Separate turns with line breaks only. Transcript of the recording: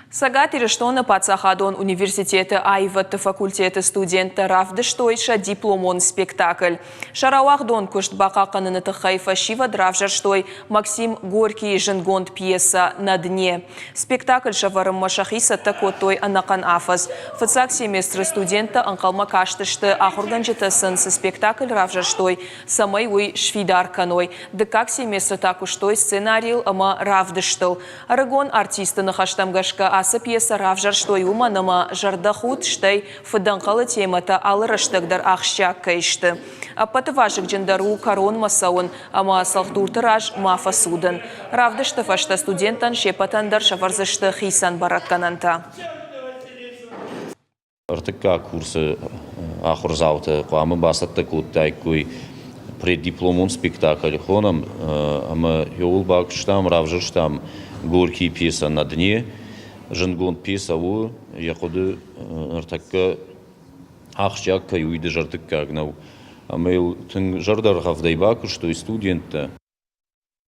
Цӕгат Ирыстоны паддзахадон университеты аивӕдты факультеты студенттӕ равдыстой сӕ дипломон спектакль. Сӕ рауагъдон куыст бахъахъхъӕныны тыххӕй фӕсивӕд равзӕрстой Максим Горькийы зындгонд пьесӕ «На дне». Спектакль сӕвӕрынмӕ сӕхи цӕттӕ кодтой ӕнӕхъӕн афӕдз. Фыццаг семестры студенттӕ ӕнхъӕлмӕ кастысты, ахуыргӕнджытӕ сын цы спектакль равзӕрстой, цӕмӕй уый сфидар кӕной. Дыккаг семестры та куыстой сценарийыл ӕмӕ равдыстыл. Ӕрыгон артисты ныхӕстӕм гӕсгӕ ацы пьесӕ равзӕрстой уымӕн ӕмӕ зӕрдӕхудт, стӕй фыдӕнхъӕлы темӕтӕ алы рӕстӕг дӕр ахсджиаг кӕй сты. Ӕппӕты вазыгджындӕр у кӕронмӕ цӕуын ӕмӕ цӕлхдурты раз ма фӕцудын. Равдысты фӕстӕ студенттӕн се ппӕтӕн дӕр сӕвӕрдзысты хицӕн бӕрӕггӕнӕнтӕ.
Ӕртыккаг курсы ахуырдзаутӕ хъуамӕ бацӕттӕ кодтаиккой преддипломон спектакль хонӕм ӕмӕ иууыл бакуыстам, равзӕрстам Горькийы пьесӕ «На дне». Зындгонд пьесӕ у, йӕ хъуыды ныртӕккӕ ахсджиаг кӕй у, уый дызӕрдыггаг нӕу. Ӕмӕ йыл тынг зӕрдӕргъӕвдӕй бакуыстой студенттӕ.